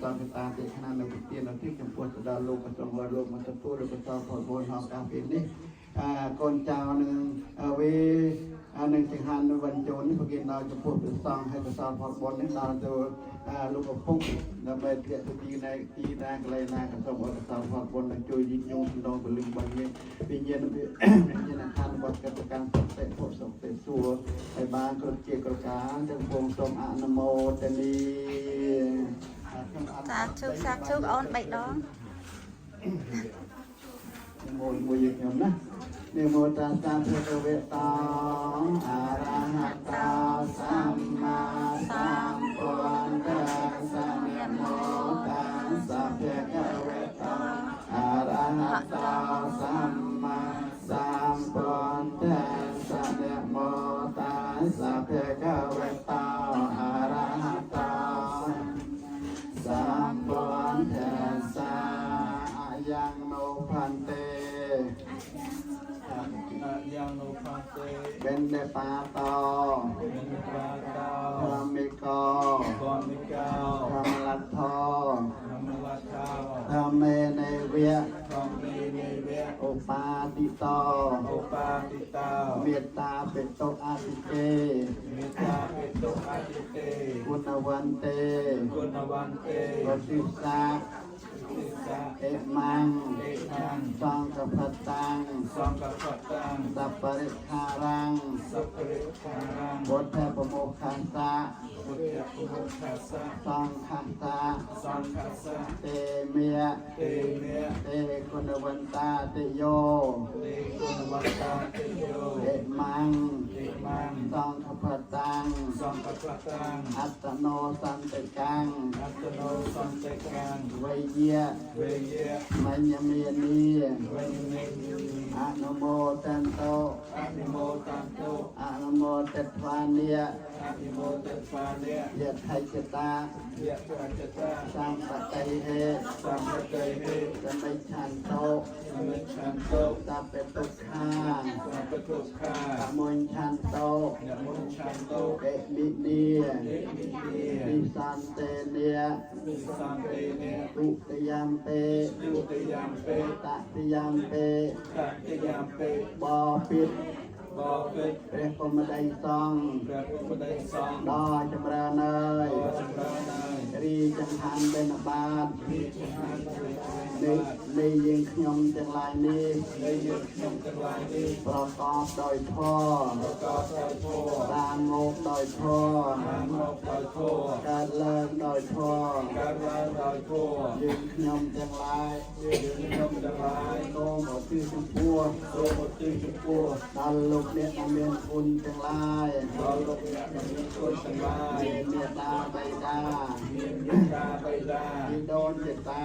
សង្ឃតាទេខណៈនៅប្រទានអធិចំពោះទៅដល់លោកក៏សូមឲ្យលោកមកទទួលលោកក៏សល់ផលបុណ្យក្នុងឱកាសពេលនេះអាកូនចៅនឹងវេអានឹងចង្ហាន់វិញ្ជូននេះប្រគេនដល់ចំពោះព្រះសង្ឃហើយកសលផលបុណ្យនេះដល់ទៅលោកឪពុកដើម្បីធ្លាក់ទៅទីណាទីណាកន្លែងណាក៏សូមឲ្យកសលផលបុណ្យនឹងជួយយឹកយងសំដងពលឹងរបស់យើងវិញ្ញាណវិញ្ញាណខណ្ឌរបស់កតកម្មសុខតិភពសុខតិសួគ៌ហើយបានគ្រប់ជាគ្រប់ការទាំងពងសូមអនុមោទនា សាធុសាធុអូន3ដង មួយមួយយើងខ្ញុំណានមោតាសៈភគវតោអរហតោសម្មាសម្ពុទ្ធស្សៈនមោតាសៈភគវតោអរហតោសម្មាសម្ពុទ្ធស្សៈនមោតាសៈភគវតោអរហតោសម្ពុទ្ធស្សៈអាយ៉ាងណោភន្ទេ អយ៉ាងនោផាទេ បិណ្ឌបាតោ មិនបាតោ ធម្មិកោ កនិកោ ធម្មលទ្ធោ ធម្មវតោ ធម្មេនេវៈ ធម្មេនេវៈ ឧបាតិតោ ឧបាតិតោ មេត្តាបិតុអតិកេ មេត្តាបិតុអតិទេ គុណវន្ទេ គុណវន្ទេ រតិសា ទិសា អេមੰ អេមੰ សង្កផតាំង សង្កបតាំង សប្បរិខារាំង សពរិខារាំង បុទ្ធប្រមោខាសា ពុទ្ធពុទ្ធសា សង្ឃសា សង្ឃសា ទេមេ ទេមេ ទេគុណវន្តាតិយោ ទេគុណវន្តាតិយោ អេមੰ អេមੰ សង្ឃផតាំង សង្កបតាំង អត្តនោសន្តិកាំង អត្តនោសន្តិកាំង វេយៈ វេយៈ មញ្ញមេនី វញ្ញមេនី អនុមោទន្តោ អនុមោទន្តោ អនុមោទត្វានិយ អនុមោទត្វានិ យថៃចតា យៈចចតា សម្បតិហេ សម្បតិហេ សមិច្ឆន្តោ សមិច្ឆន្តោ សព្វទុក្ខា សព្វទុក្ខា អមុញ្ឆន្តោ នមុឆន្តោ អេមិនី អេមិនី និសន្ទេនិយ និសន្តិនិ ទុតិយំពេ ទុតិយំពេ តតិយំពេ តតិយំពេ បពិត បពិត ព្រះពុំដីសង្ឃ ព្រះពុទ្ធដីសង្ឃ ដល់ចម្រើនអើយ ដ៏ចម្រើនហើយ រីចង្ហាន់បិណ្ឌបាត រីចង្ហាន់ព្រះ នៃនៃយើងខ្ញុំទាំងឡាយនេះ នៃយើងខ្ញុំទាំងឡាយនេះ ប្រកបដោយធម៌ ប្រកបដោយធម៌ បានមកដោយធម៌ បានមកដោយធម៌ កើតឡើងដោយធម៌ កើតឡើងដោយធម៌ យើងខ្ញុំទាំងឡាយ យើងខ្ញុំទាំងឡាយ សូមឧទ្ទិសចំពោះ សូមឧទ្ទិសចំពោះ ដល់លោកអ្នកដែលមានគុណទាំងឡាយ ដល់លោកអ្នកដែលមានគុណទាំងឡាយ មានមេត្តាបិតា មានមេត្តាបិតា ជីដូនជីតា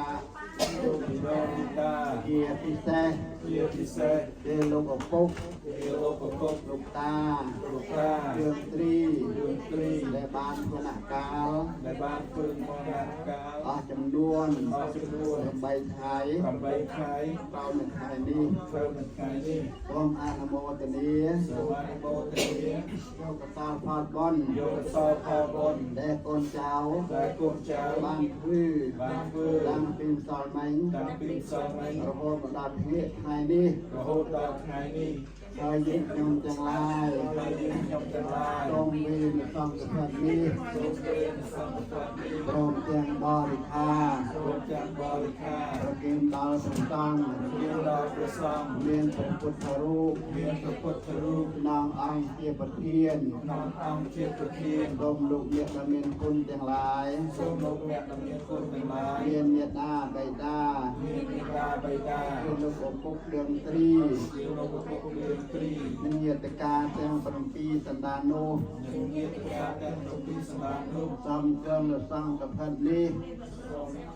លោកជីដូនជីតា ជាពិសេស ជាពិសេស ជាលោកឪពុក ជាលោកឪពុក លោកតា លោកតា រឿងទ្រី រឿងទ្រី ដែលបានធ្វើនកាល ដែលបានធ្វើមរណកាល អស់ចំនួន អស់ចំនួន 8ថ្ងៃ 8ថ្ងៃ ក្រោយមួយថ្ងៃនេះ ត្រូវនៅថ្ងៃនេះ សូមអនុមោទនា សូមអនុមោទនា យកកសលផលបុណ្យ យកកសលផលបុណ្យ ដែលកូនចៅ ដែលកូនចៅ បានធ្វើ បានធ្វើ តាំងពីម្សិលមិញ តាំងពីម្សិលមិញ រហូតមកដល់ថ្ងៃនេះ រហូតដល់ថ្ងៃនេះ ហើយយើងខ្ញុំទាំងឡាយ ហើយយើងខ្ញុំទាំងឡាយ សូមវេនសង្ឃផិតនេះ សូមវេនសង្ឃពនេះ ព្រមទាំងបរិខា សូមទាំងបរិខា ប្រគេនដល់ព្រះសង្ឃ មានដល់ព្រះសង្ឃ មានព្រះពុទ្ធរូប មានព្រះពុទ្ធរូប ក្នុងអង្គជាប្រធាន ក្នុងអង្គជាប្រធាន សូមលោកអ្នកដែលមានគុណទាំងឡាយ សូមលោកអ្នកដែលមានគុណទាំងឡាយ មានមេត្តាបិតា មានមេត្តាបិតា គឺលោកឪពុកលឿងទ្រី ជាលោកឪពុកលឿងទ្រី និងញាតិកាទាំង7សន្តាននោះ និងញាតិកាទាំង7សន្តាននោះ សំកិលសង្ឃផិតនេះ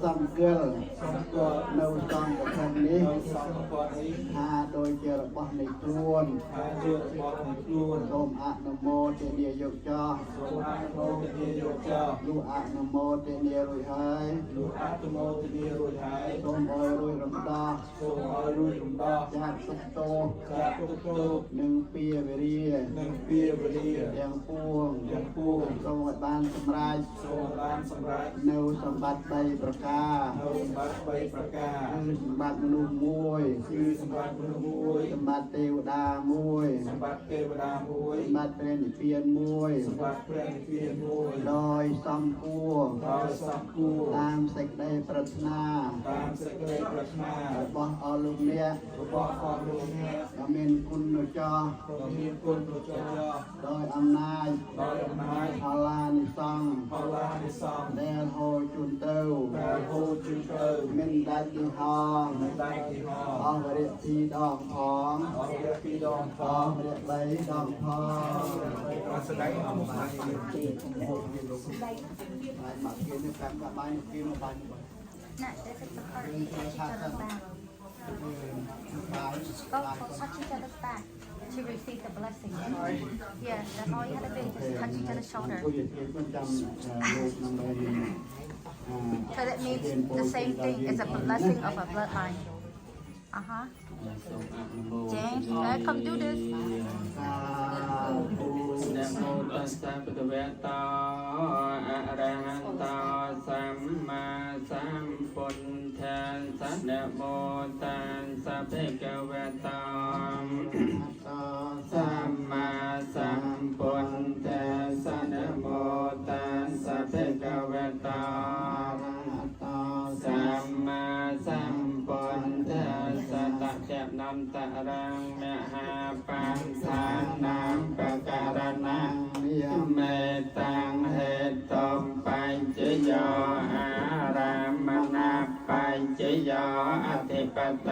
សំកិល សូមគាល់ នៅសង្ឃផិតនេះ នៅសង្ឃពនេះ ថាដូចជារបស់នៃខ្លួន ថាជារបស់នៃខ្លួន សូមអនុមោទនាយកចោះ សូមអនុមោទនាយកចោ លុះអនុមោទនារួចហើយ លុះ អនុមោទនារួចហើយ សូមឲ្យរួចរំដោះ សូមឲ្យរួចរំដោះ ចាកទុក្ខទោស ចាកទុក្ខទោស និងពៀវរា និងពៀវរា ទាំងពួង ទាំងពួង សូមឲ្យបានសម្រេច សូមឲ្យបានសម្រេច នៅសម្បត្តិ3ប្រការ នៅសម្បត្តិ3ប្រការ គឺសម្បត្តិមនុស្សមួយ គឺសម្បត្តិមនុស្សមួយ សម្បត្តិទេវតាមួយ សម្បត្តិទេវតាមួយ សម្បត្តិព្រះនិព្វានមួយ សម្បត្តិព្រះនិព្វានមួយ ដោយសំគួរ ដោយសំគួរ តាមសេចក្តីប្រាថ្នា តាមសេចក្តីប្រាថ្នា របស់អស់លោកអ្នក របស់អស់លោកអ្នក ដែលមានគុណដ៏ចោះ ដ៏មានគុណដ៏ចោះ ដោយអំណាច ដោយអំណាច ផល្លានិសង្ឃ ផល្លានិសង្ឃ ដែលហូរជូនទៅ ដែលហូរជូនទៅ មិនដាច់ទីហង មិនដាច់ទីហោ អស់វរៈពីរដងផង អស់រយៈពីរដងផ អ ង ស់វរៈបីដងផង ស្ដែងអមសា បាយមកគេនេះតាមកាបាយគេមកបាយមក ណា this is the part you touch each other's back. បាយ Go touch each other's back to receive the blessing. Yeah, that's all you have to do. Just touch each other's shoulder. អង្គុយគេមិនចាំលោកដើម្បី So that means the same thing. It's a blessing of a bloodline. Uh huh. សូមអនុមោទ James, come do this. សាធុ នមោតស្សៈភគវតោអរហន្តោសម្មាសម្ពុទ្ធាសនមោតស្សៈភគវតោសម្មាសម្ពុទ្ធាសនមោតស្សៈភគវតោសម្មាសម្ពុទ្ធាសតៈនន្តរងមហាបញ្សានាមបករណាមេតាំងហេតុបញ្ចយោអារាមណាបញ្ចយោអធិបត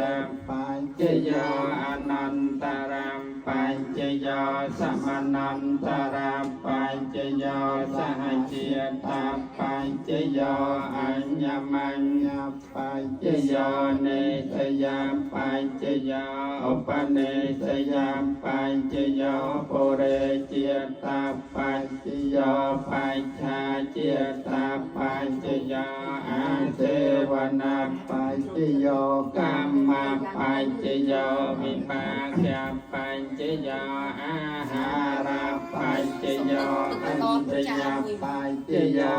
បញ្ចយោអនន្តរមបញ្ចយោសមនន្តរបញ្ចយោសហជាតាបញ្ចយោអញ្ញមញ្ញបញ្ចយោនេសយាបញ្ចយោឧបនេសយាបញ្ចយោពុរេជាតាបញ្ចយោបញ្ឆាជាតាបញ្ចយោអាសេវនាបញ្ចយោកម្មបញ្ចយោវិបាកបញ្ចយោអាហារបញ្ចយោអន្តយបញ្ចយោ